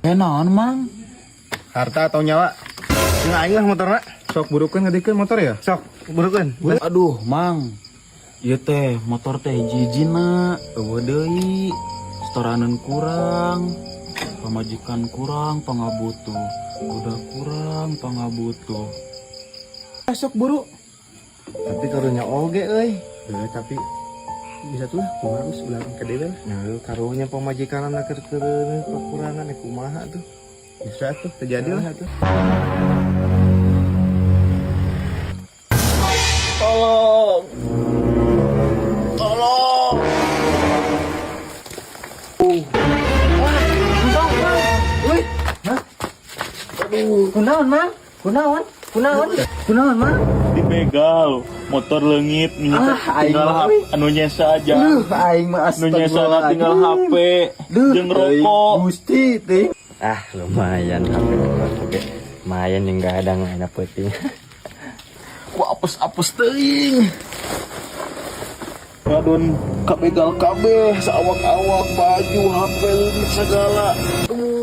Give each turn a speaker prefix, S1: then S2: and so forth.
S1: Eh, naon, Mang?
S2: Harta atau nyawa?
S3: Jeung aing lah motorna.
S2: Sok burukeun, ngadikeun motor ya.
S3: Sok, burukeun.
S1: Aduh, Mang. Ieu teh motor teh hiji-hijina, euweuh deui. Setoranan kurang, pamajikan kurang, pangabutuh. Kuda kurang, pangabutuh.
S2: Sok buru.
S3: Tapi karunya oge euy.
S2: Eh, tapi bisa tuh lah, kumaha geus ulah ke dewe lah.
S3: Nah, karunya pamajikan keur keur kekurangan eh, kumaha tuh?
S2: Bisa tuh, terjadi lah.
S3: Tuh.
S1: Tolong. Tolong.
S4: Wih, hah? Kunaon, Mang? Kunaon? Kunaon? Kunaon, Mang?
S5: Dibegal, motor leungit.
S4: Ah, aing
S5: tinggal
S4: mah,
S5: HP anu nyesa aja.
S4: Duh, aing mah.
S5: Nu nyesa tinggal HP
S4: Duh,
S5: jeung rokok.
S4: Gusti teh.
S6: Ah, lumayan HP oke. Lumayan yang gak ada nggak enak penting.
S1: Ku apes-apes teuing. Ngadon kabegal kabeh, saawak-awak, baju, HP leungit segala. Aduh.